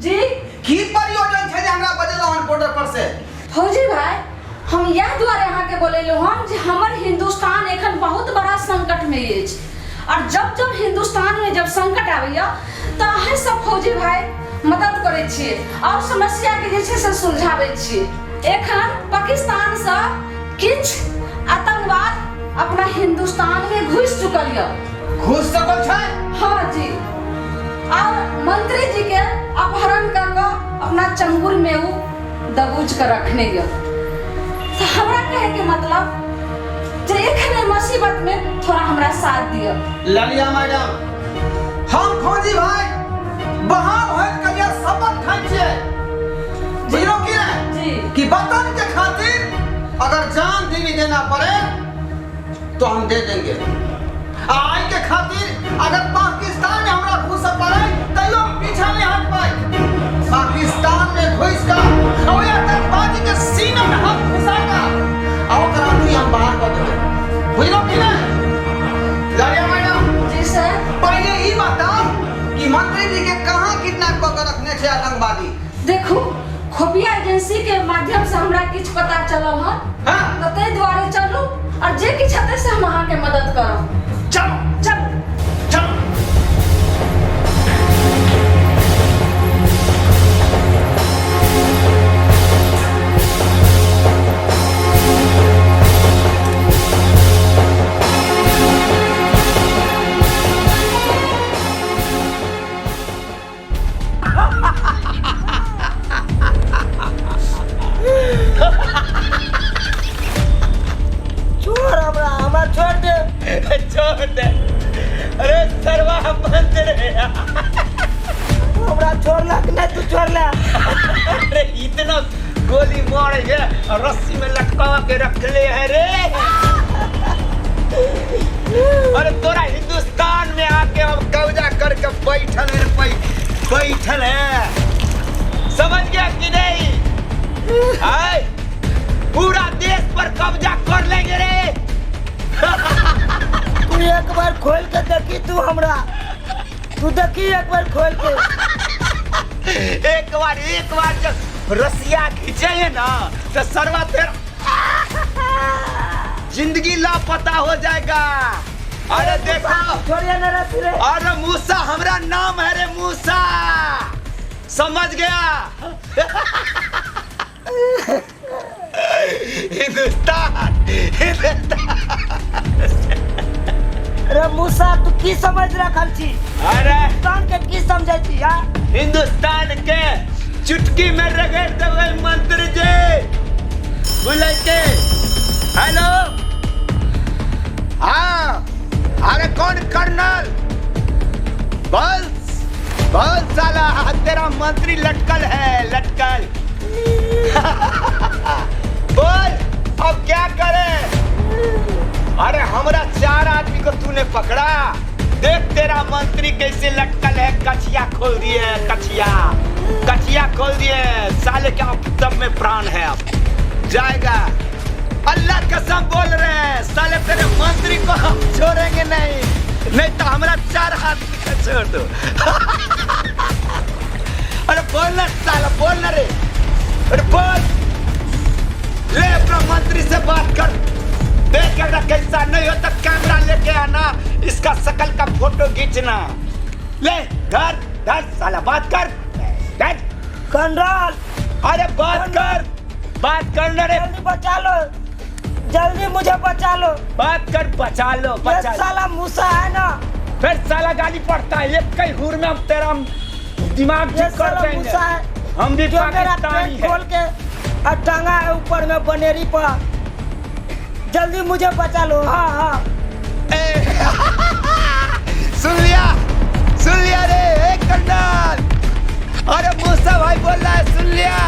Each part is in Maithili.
जी। की प्रयोजन छै जे हमरा बजेलहुँ हन बॉर्डर पर से? फौजी भाई, हम इएह दुआरे अहाँके बोलेलहुँ हन जे हमर हिंदुस्तान एखन बहुत बड़ा संकटमे अछि और जब जब हिंदुस्तानमे जब संकट आबैया तऽ अहाँ सब फौजी भाई मदद करै छियै और समस्याके जे छै से सुलझाबै छियै। एखन पाकिस्तानसँ किछु आतंकवाद अपना हिंदुस्तानमे घुसि चुकल यऽ। घुस सकल छै? हाँ जी, और मंत्री जी के अपहरण कर कऽ अपना चंगुल में उ दबोच कर रखने यऽ। तो हमरा कहे के मतलब जे एखन मुसीबत में थोड़ा हमरा साथ दिअ। ललिया मैडम, हम फौजी भाई बहाल होइत कलिया शपथ खाइ छियै, बुझलहुँ कि नहि? जी। कि वतन के खातिर अगर जान भी देना पड़े तो हम दे देंगे। आई के खातिर अगर पाकिस्तान में हमरा घुस पड़े तैयो हम पीछा नहीं हट पाए। पाकिस्तान में घुस कर और आतंकवादी के सीना में हम घुसा कर और ओकरा अथी हम बाहर कर देबै, बुझलहुँ कि नहि? ललिया मैडम। जी सर। पहले ई बताओ कि मंत्री जी के कहाँ किडनैप कऽ के रखने छै आतंकवादी? देखू, खुफिया एजेंसी के माध्यम से हमरा किछु पता चलल हन। हाँ। तऽ ताहि दुआरे चलू और जे किछु हेतै से हम अहाँके मदद करब। चलो। चलू। चलो। छोड़ हमरा, हमरा छोड़ दे। छोड़ दे। अरे सरवा बंद रे। हमरा छोड़लक नहीं, तू छोड़ला। अरे इतना गोली मार है और रस्सी में लटका के रख ले है रे। अरे तोरा हिंदुस्तान में आके हम कब्जा करके बैठल है, बैठल है, समझ गया कि नहीं? आए पूरा देश पर कब्जा कर लेंगे रे। तू एक बार खोल के देखी तू हमरा, तू देखी एक बार खोल के। एक बार जब रस्सिया खींचेंगे ना तो सरवा तेरा जिंदगी लापता हो जाएगा। अरे देखो, छोड़िए ना रस्सी रे। अरे मूसा हमरा नाम है रे मूसा, समझ गया? हिंदुस्तान, हिंदुस्तान। अरे मूसा, तू की समझ रखल छी? अरे हिंदुस्तान के की समझै छी यार? हिंदुस्तान के चुटकी में रगड़ देबै मंत्री जी, बुझलै के? हेलो, हाँ, अरे कौन कर्नल? बोल बोल साला, तेरा मंत्री लटकल है, लटकल। बोल अब क्या करें? अरे हमरा 4 आदमी को तूने पकड़ा, देख तेरा मंत्री कैसे लटकल है, कचिया खोल दिए, कचिया, कचिया खोल दिए साले के, अब दम में प्राण है, अब जाएगा। अल्लाह कसम बोल रहे हैं साले, तेरे मंत्री को हम छोड़ेंगे नहीं, नहीं तो हमारा 4 आदमी को छोड़ दो। अरे बोल ना साला, बोल ना रे, अरे बोल ले, अपना मंत्री से बात कर, देख अगर कैसा नहीं हो तो कैमरा लेके आना, इसका शकल का फोटो खींचना। ले धर धर साला, बात कर, धर। कर्नल। अरे बात कर, बात कर ना रे। जल्दी बचा लो, जल्दी मुझे बचा लो। बात कर, बचा लो, ये बचा लो। साला मूसा है ना, फिर साला गाली पड़ता है, एक कई हुर में हम तेरा दिमाग ये ठीक कर साला देंगे। मूसा है, हम भी जो मेरा पाकिस्तानी पेट है। खोल के और टांगा है ऊपर में बनेरी पर, जल्दी मुझे बचा लो। हाँ हाँ। ए, सुन लिया, सुन लिया रे, एक कर्नल। अरे मूसा भाई बोल रहा है, सुन लिया,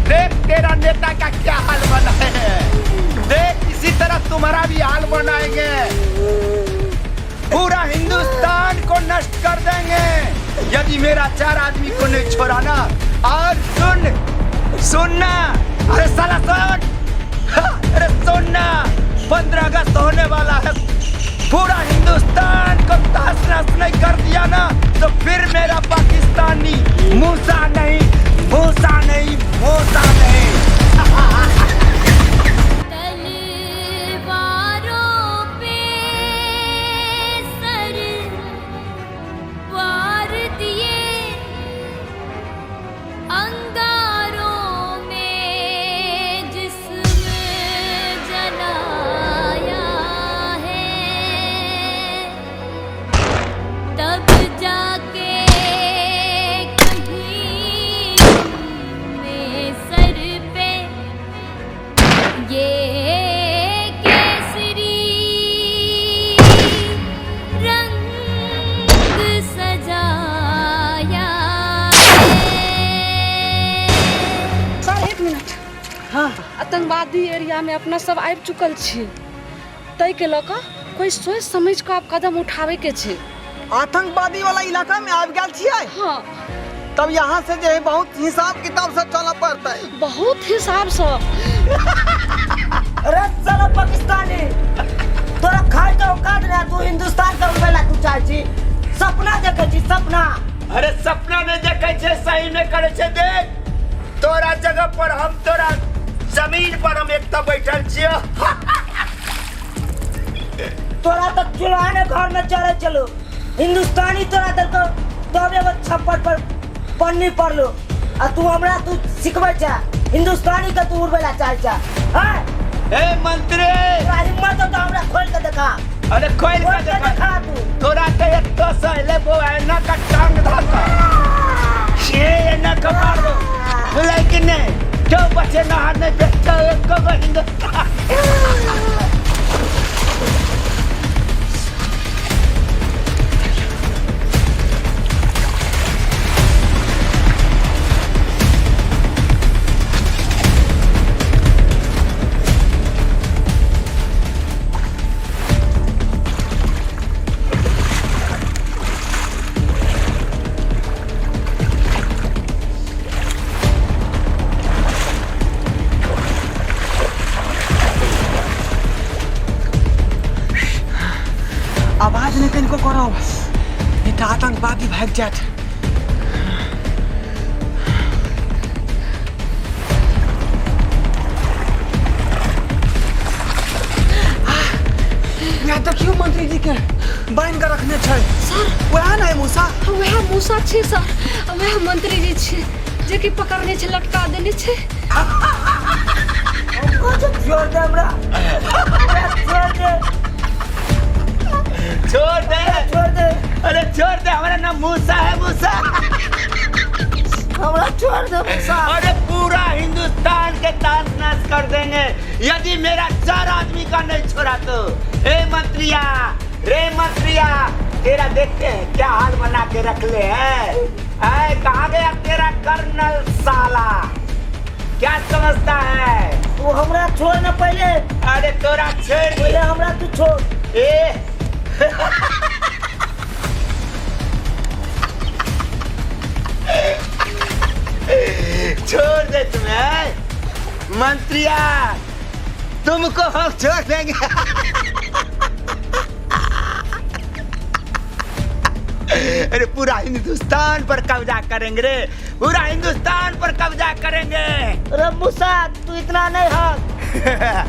देख तेरा नेता का क्या हाल बना है, देख इसी तरह तुम्हारा भी हाल बनाएंगे, पूरा हिंदुस्तान को नष्ट कर देंगे यदि मेरा 4 आदमी को नहीं छोड़ा ना। और सुन, सुनना, अरे साला सुन, अरे सुनना, 15 अगस्त होने वाला है, पूरा हिंदुस्तान को तहस नहस नहीं कर दिया ना तो फिर मेरा पाकिस्तानी मूसा नहीं। हाँ। आतंकवादी एरिया में अपना सब आबि चुकल छी, ताहि के लऽ कऽ कोई सोचि समझि कऽ आब कदम उठाबै के छै। आतंकवादी वाला इलाका में आबि गेल छियै? हाँ। तब यहाँ से जे है बहुत हिसाब किताब से चलऽ पड़तै। बहुत हिसाब से। अरे साला पाकिस्तानी, तोरा खाए के औकात नहीं, तू हिंदुस्तान के उड़बै ला तू चाहै छी? सपना देखै छी सपना। अरे सपना नहीं देखे छे, सही में करे छे। देख तोरा जगह पर हम तोरा जमीन पर हम एकटा बैठल छियो। तोरा तो चुल्हा घर में चढ़े चलो, हिंदुस्तानी तोरा देलको तब एगो छप्पर पर पन्नी पड़लो, आ तू हमरा तू सिखबै छे हिंदुस्तानी के तू उड़बै ला चाहै छे? हैं? ए मंत्री, तोरा हिम्मत हो तो हमरा खोल के देखा। अरे खोल खोल के के देखा, देखा तू। तोरा के एक तो सहले बो एना का टांग धर ये एना का मारो, लेकिन नहीं क्यों बचे ना नहीं बेचता एक को हिंदुस्तान। आवाज नहीं कनिको करब, नहीं तऽ आतंकवादी भागि जायत। वएह देखियौ मंत्री जी के बान्हि कऽ रखने छै। सर, वएह ने मूसा? वएह मूसा छै सर, वएह मंत्री जी छै जे कि पकड़ने छै, लटका देने छै। छोड़ दे हमरा, हमरा छोड़ दे। छोड़ दे, छोड़ दे। अरे छोड़ दे, हमारा नाम मूसा है, मूसा। हमरा छोड़ दे मूसा। अरे पूरा हिंदुस्तान के ताश नाश कर देंगे यदि मेरा 4 आदमी का नहीं छोड़ा तो। ए मंत्रिया, रे मंत्रिया, तेरा देखते हैं क्या हाल बना के रख ले है। ऐ कहाँ गया तेरा कर्नल साला, क्या समझता है तू? हमरा छोड़ ना पहले। अरे तोरा छोड़ पहले हमरा तू छोड़। ए छोड़ दे तुम्हें मंत्रिया, तुमको हम छोड़ देंगे। अरे पूरा हिंदुस्तान पर कब्जा करेंगे रे, पूरा हिंदुस्तान पर कब्जा करेंगे। अरे मूसा तू इतना नहीं हक,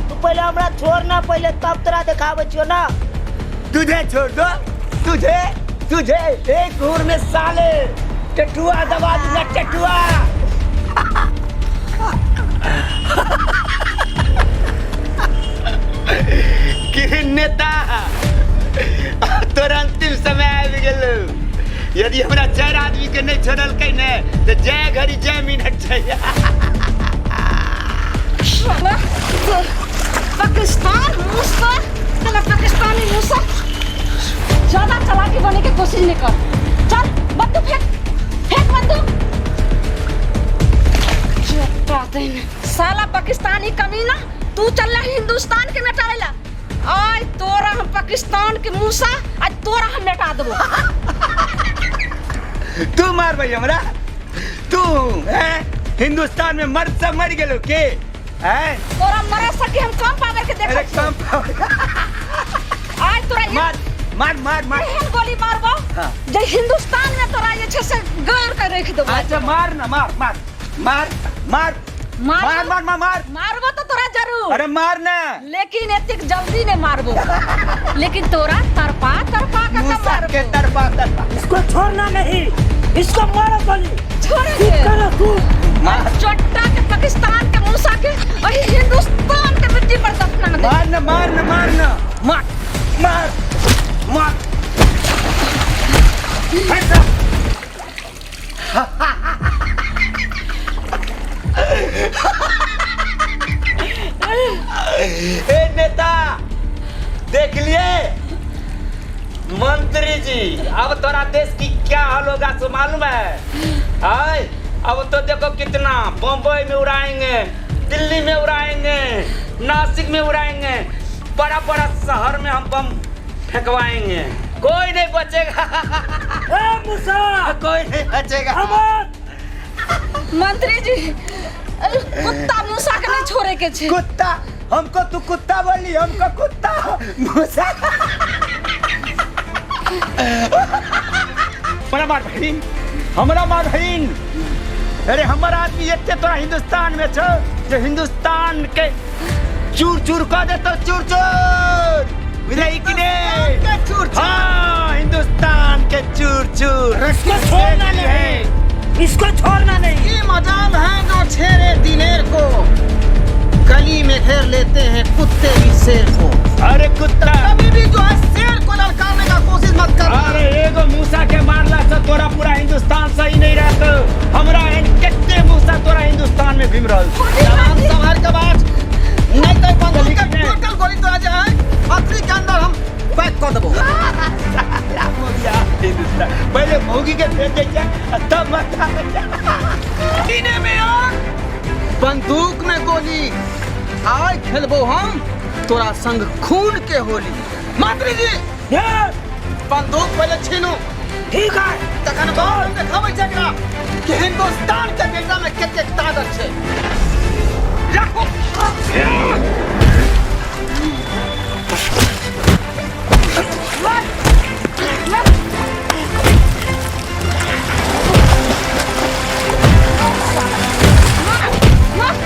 तू पहले हमरा छोड़ ना पहले, तब तोरा देखाबै छियो ना। तुझे छोड़ दो, तुझे तुझे एक घूर में साले टटुआ दबा दूंगा, टटुआ। किरण नेता, तोर अंतिम समय आबि गेलौ। यदि हमरा 4 आदमी के नहीं छोड़लकै ने तो जय घड़ी जय मिनट छै। साला पाकिस्तान मूसा, साला पाकिस्तानी मूसा, ज्यादा चालाकी बने के कोशिश नहीं कर। चल बंदूक फेंक, फेंक बंदूक। चुप दिन साला पाकिस्तानी कमीना, तू चल रहा हिंदुस्तान के मिटावे ला। आय तोरा हम पाकिस्तान के मूसा, आज तोरा हम मिटा देबो। तू मार भाई हमरा, तू है हिंदुस्तान में मर्द सब मर गेलो के हैं? तोरा मरे सके हम कम पावर के अरे देखै छियौ। कम पावर। आय तोरा मार मार मार मार, एहन गोली मारबो हाँ। जे हिंदुस्तान में तोरा जे छै से गाड़ के रख देबो। अच्छा मार ना, मार मार मार मार मार मार मार मार मार मारबो तो तोरा जरूर। अरे मार ना, लेकिन एतेक जल्दी नहीं मारबो, लेकिन तोरा तरपा तरपा के मूसा मारबो। के तरपा तरपा। इसको छोड़ना नहीं, इसको मारो गोली। छोड़ेंगे। करो तू मार चट्टा के पाकिस्तान के मूसा के वही हिंदुस्तान के मिट्टी पर दफना दे। मार ना, मार ना, मार ना, मार मार मार। ए नेता देख लिए मंत्री जी, अब तोरा देश की क्या हाल होगा सो मालूम है? आय अब तो देखो कितना बम्बई में उड़ाएंगे, दिल्ली में उड़ाएंगे, नासिक में उड़ाएंगे, बड़ा बड़ा शहर में हम बम फेंकवाएंगे, कोई नहीं बचेगा। ए मूसा, कोई नहीं बचेगा। मंत्री जी, कुत्ता मूसा के नहीं छोड़े के छे। कुत्ता हमको तू कुत्ता बोली, हमको कुत्ता मूसा। हमरा मार बहिन, हमरा मार बहिन। अरे हमर आदमी एते तोरा हिंदुस्तान में छो जे हिंदुस्तान के चूर चूर कर देतो, चूर चूर। बुझलही कि नहीं? के चूर चूर। हाँ, हिंदुस्तान के चूर चूर। इसको छोड़ना नहीं, इसको छोड़ना नहीं। ये मजाल है जो छेड़े दिनेर को, गली में घेर लेते हैं कुत्ते भी शेर को। अरे कुत्ता कभी भी जो है शेर को ललकारने का कोशिश मत करना। अरे एगो मूसा के मारला से तोरा पूरा हिंदुस्तान सही नहीं रहतो। हमरा एहन कते मूसा तोरा हिंदुस्तान में घूम रहल छौ। जवान संभाल के बात, नहीं तो बंदूक के टोटल गोली तो आ जाए अथरी के अंदर हम पैक कर देबो। हिंदुस्तान पहले मौगी के भेज दे जा, तब मत आ जा। सीने में आग, बंदूक में गोली, आज खेलबो हम तोरा संग खून के होली। मंत्री जी, बंदूक पहले छीनू। ठीक है। तखन बाद हम देखाबै छै एकरा कि हिंदुस्तान के बेटा में कतेक ताकत छै। राखो।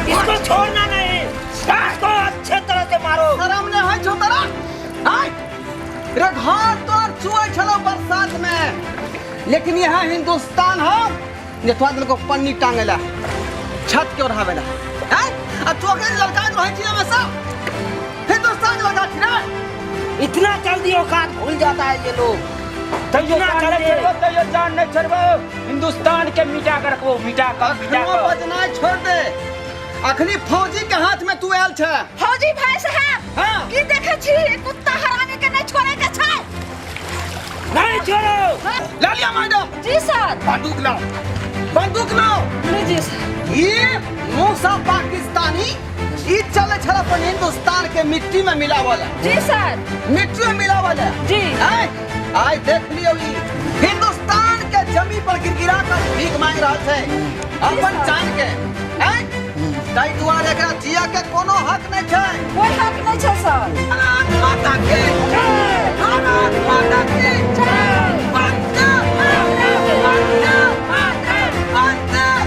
इसको छोड़ना नहीं, इसको अच्छे तरह से मारो। शरम नहि होइ छौ तोरा? आय रे, घर तोर चुअै छलौ बरसात में, लेकिन यहाँ हिंदुस्तान हो जे तोरा देलको पन्नी टांगेला, छत के ओढ़ावेला। आय आ तू अकेले लड़का रहै छी हमेशा, हिंदुस्तान लड़का छी रे। इतना जल्दी औकात भूल जाता है ये लोग। तैयो इतना जान नहीं जल्दी। छोड़बो, तैयो जान नहीं छोड़बो, हिंदुस्तान के मिटा कर रखबो, मिटा कर, मिटा अखनो कर। बजनाइ छोड़ दे, अखनी फौजी के हाथ में तू आयल छै। फौजी भाई साहब, हाँ। की देखे छी? ई कुत्ता हरामी के नहीं छोड़े के छै। नहीं छोड़ो। ला लिया मैडम। जी सर। बंदूक लाओ, बंदूक लाओ। लीजिए सर। ये मूसा पाकिस्तानी ई चले छल अपन हिंदुस्तान के मिट्टी में मिलावल है। जी सर। मिट्टी में मिलावल है। जी। आय आय देख लियो, ई हिंदुस्तान के जमी पर गिड़गिड़ा कर भीख मांग रहल छै अपन जान के। आय ताहि दुआरे एकरा जिया के कोनो हक नहीं छै। कोई हक नहीं छै सर। भारत माता की जय, भारत माता की जय। वंदे वंदे वंदे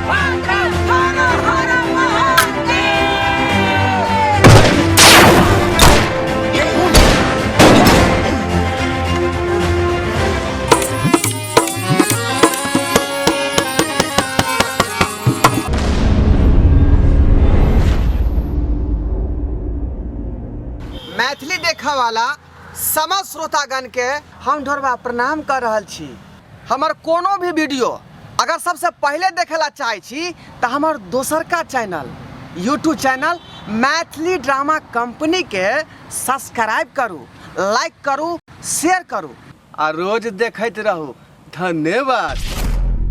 वंदे, हर हर महादेव। मैथिली देखऽ वाला समस्त श्रोतागण के हम ढोरबा प्रणाम कर रहल छी। हमर कोनो भी वीडियो अगर सबसे पहले देखे ला चाहै छी तऽ हमर दोसरका channel YouTube channel Maithili drama company के सब्सक्राइब करू, लाइक करू, शेयर करू आ रोज देखैत रहू। धन्यवाद।